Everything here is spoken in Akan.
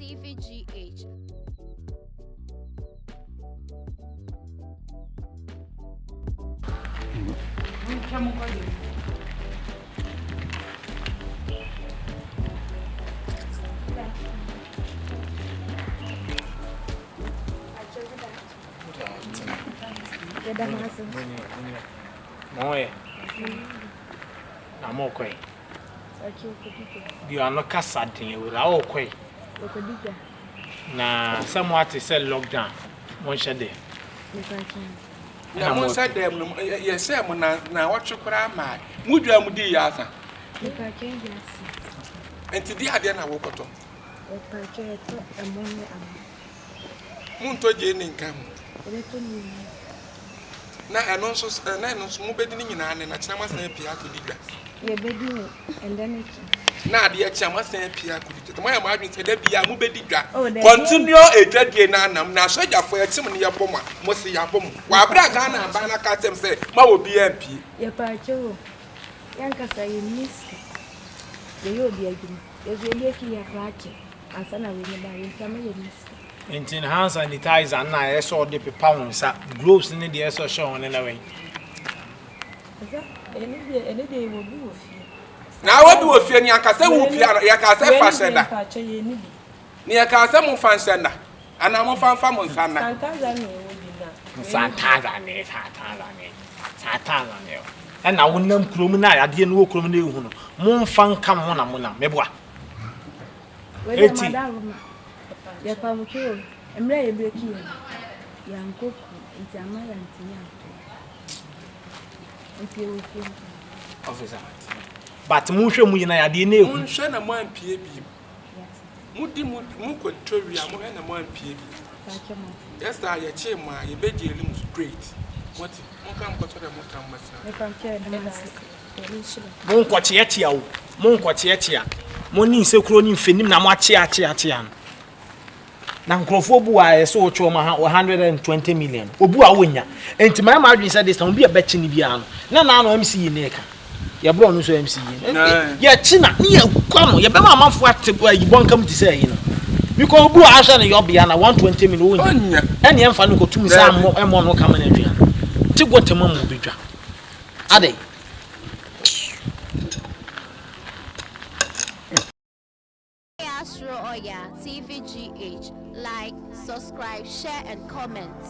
TVGH. Mo yɛ na mo kɔe. Bi ano kasa den wura o kɔe. Na sɛ mo ate sɛ lockdown mo nhyɛ dɛ. Na mo nsa dɛm no yɛ sɛ mo na na wɔtwe koraa maa mo dwa mo di yɛ asa. Nti di adeɛ na wokɔtɔ. Montɔ gyeene nka ho. Na ɛno nso na ɛno nso mobɛdi ne nyinaa ne na kyena moasan apue akɔdi dwa. Yɛbɛdi no ɛndɛ ne kye. Na adeɛ kye a moasan apue akɔdi dwa. Moayɛ mo adwene sɛ da biara mobɛdi dwa. Oh, Continue adwadie no anam na asogyafoɔ yɛkye mo no yɛbɔ mo a mo se yɛabɔ mo. Wɔ abere a Ghana aban no aka akyerɛ mo sɛ ma obiara mpue. Yɛpaakyɛw o, yɛankasa yɛnni sika. Yɛyɛ obi adwuma. Yɛso yɛde akyi yɛ koraa kyɛ. Ansa na wei no ba yɛ nti ama yɛ ni sika. Nti no hand sanitizer no na ɛyɛ sɛ ɔde pepa wo nsa, gloves ne deɛ ɛsɛ ɔhyɛ wɔn ne na wɛn. Ɛne deɛ ɛne deɛ yɛwɔ bi wɔ fie. Na awɔ bi wɔ fie ni anka sɛ wo pia no yɛ kaa sɛ fa hyɛ da. Ni yɛ kaa sɛ mo fa nhyɛ nda anaa mo fa nfa mo nsa nna. Sanitizer na ɛwɔ bi na. Sanitizer ne sanitizer ne sanitizer ne ɛna wonam kurom na adeɛ no wɔ kurom na ehu no mo nfa nka mo na mo nam meboa. Eti. Yɛpa mo kyɛw o, mmerɛ a yɛbreki yɛ no, yɛankɔ kurom nti amma yɛantumi antɔ. Nti yɛwɔ fie nko. Officer, but monhwɛ mu nyina yadeɛ no ehu. Monhwɛ na moampie bio. Modi mo mokɔtɔ wie a monhwɛ na moampie bio. Yɛ saa a yɛkyee mo a yɛbɛgyeli mo straight. Mote? Monka nkɔtɔ deɛ moka mmɛsra. Mepa mo kyɛw yɛda mo ase. Monkɔkyeakyea o, monkɔkyeakyea. Mo ne nsekuro ne mfenim na moakyeakyeakyea no. Na nkurɔfoɔ bu a ɛsɛ wɔtwe wɔn 120 million. Obu a wɔnya. Enti mayɛ m'adwene sɛ this time obi a bɛkye no biara no, na naa no MC yi ne ka. Yɛbrɛ ɔno nso MC yi. Yɛkye na ne yɛkwa no, yɛbɛma amanfoɔ ate ayi bɔnka mu te sɛ ayi no. Because obu a ahwɛ no yɔbea na 120 million wɔnya. Ɛne ɛmfa no kɔtum sɛ ammɔ no kama no aduane. Te gɔtɛm ama obi dwa. Adɛn? Astro Oya TVGH. Like, subscribe, share, and comment.